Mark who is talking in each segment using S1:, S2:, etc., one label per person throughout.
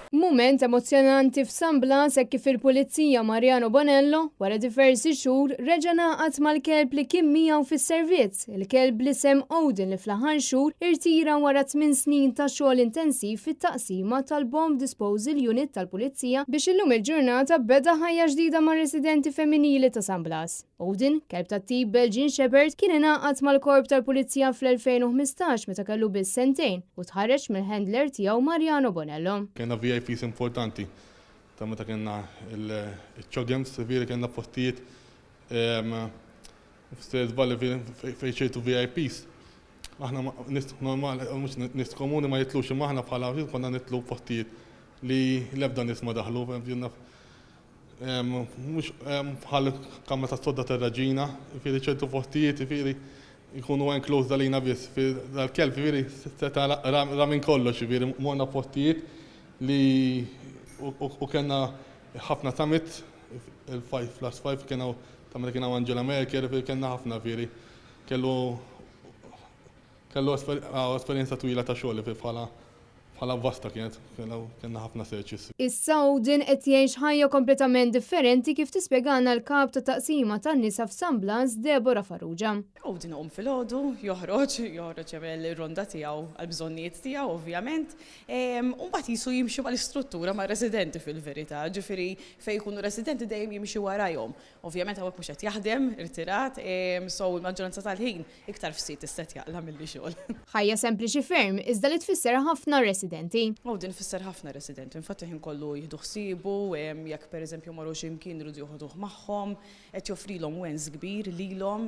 S1: Mument emozzjonanti f'San Blas hekk kif il-Pulizija Mariano Bonello, wara diversi xhur, reġa' ngħaqad mal-kelb li kien miegħu fis-servizz, il-kelb bl-isem Odin li fl-aħħar xhur irtira wara tminn snin ta' xogħol intensiv fit-taqsima tal-Bomb Disposal Unit tal-Pulizija biex illum il-ġurnata beda ħajja ġdida mar-residenti femminili ta' San Blas. Odin, kelb tat-tip Belgian Shepherd, kien ingħaqad mal-Korp tal-Pulizija fl-2015 meta kellu biss sentejn u tħarreġ mill-handler tiegħu Mariano Bonello.
S2: Kellna VIPs importanti ta' meta kellna l-CHOGMs, jiġifieri kellna postijiet f'Stairs Valley fejn ċertu VIPs aħna nies normali, mhux nies komuni ma jitlux imma aħna bħala konna nitlu postijiet li l-ebda nies ma daħlu. Mhux bħal kamra tas-sodda tar-raġina, jiġifieri ċertu postijiet jiġifieri jkunu enclosed għalina biss. Dal-kelb jiġifieri seta' ra minn kollox, jiġifieri morna postijiet li u kellna ħafna summits, il-five plus five kien hawn ta' meta kien hawn Angela Merkel, jiġifieri kellna ħafna jiġifieri kellu kellu esperjenza twila ta' xogħol jiġifieri bħala Bħala vasta kienet, kellna ħafna searches.
S1: Issa Odin qed jgħix ħajja kompletament differenti kif tispjegalna l-Kap tat-Taqsima tan-Nisa f'San Blas, Deborah Farrugia.
S3: Odin iqum filgħodu, joħroġ, joħroġ jagħmel ir-ronda tiegħu għall-bżonnijiet tiegħu ovvjament, u mbagħad qisu jimxi mal-istruttura mar-residenti fil-verità, ġifieri fejn ikunu residenti dejjem jimxi warajhom. Ovvjament hawnhekk mhux qed jaħdem, irtirat, so l-maġġoranza tal-ħin iktar fsit isset jaqla' milli xogħol.
S1: Ħajja sempliċi ferm, iżda li tfisser ħafna residenti.
S3: Oh, din tfisser ħafna residenti. Infatti ħin kollu jieħdu ħsiebu, jekk pereżempju jmorru xi mkien iridu joħduh magħhom, qed joffrilhom wens kbir lilhom.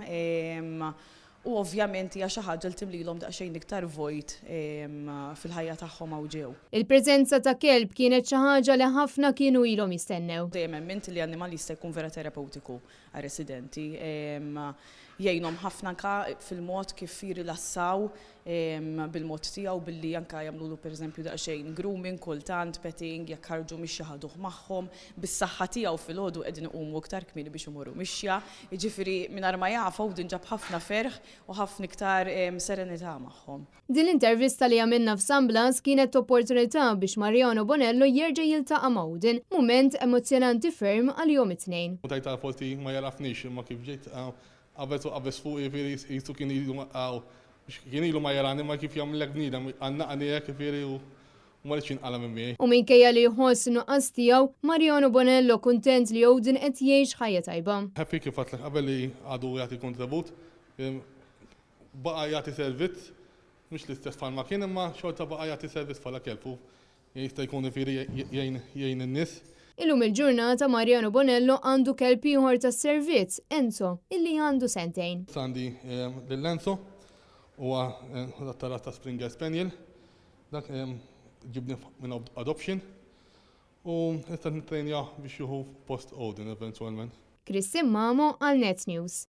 S3: U ovvjament hija xi ħaġa li timlilhom daqsxejn iktar vojt fil-ħajja tagħhom hawn ġew.
S1: Il-preżenza ta' kelb kienet xi ħaġa li ħafna kienu ilhom jistennew.
S3: Dejjem emmint li annimal jista' jkun vera terapewtiku għar-residenti. Jgħinhom ħafna anke fil-mod kif jirrilassaw bil-mod tiegħu billi anke jagħmlulu pereżempju daqsxejn grooming kultant, petting, jekk ħarġu mixja ħaduh magħhom. Bis-saħħa tiegħu filgħodu qegħdin iqumu iktar kmieni biex imorru mixja. Jiġifieri mingħajr ma jafu Odin ġab ħafna ferħ u ħafna iktar serenità magħhom.
S1: Din l-intervista li għamilna f'San Blas kienet opportunità biex Mariano Bonello jerġa' jiltaqa' ma' Odin, mument emozzjonanti ferm għalihom it-tnejn.
S2: U tgħid għal forsi ma jagħrafnix imma kif ġejt qabeż u qabeż fuqi jiġifieri qisu kien ilu kien ilu ma jarani imma kif jagħmillek bniedem għannaqni hekk jiġifieri u ma riedx jinqala' minn miegħi.
S1: U minkejja li jħoss in-nuqqas tiegħu, Mariano Bonello kuntent li Odin qed jgħix ħajja tajba.
S2: Happy kif għedtlek qabel li għadu jagħti kontribut, baqa' jagħti servizz, mhux l-istess bħalma kien imma xorta baqa' jagħti servizz bħala kelb u Jista' jkun ifieri jgħin in-nies.
S1: Illum il-ġurnata Mariano Bonello għandu kelb ieħor tas-servizz, Enzo, illi għandu sentejn.
S2: Issa għandi lil Enzo, huwa tat-taras ta' Springer Spaniel. Dak ġibnih minn adoption u issa qed nittrejnjah biex jieħu post Odin eventwalment.
S1: Christine Mamo għal Net News.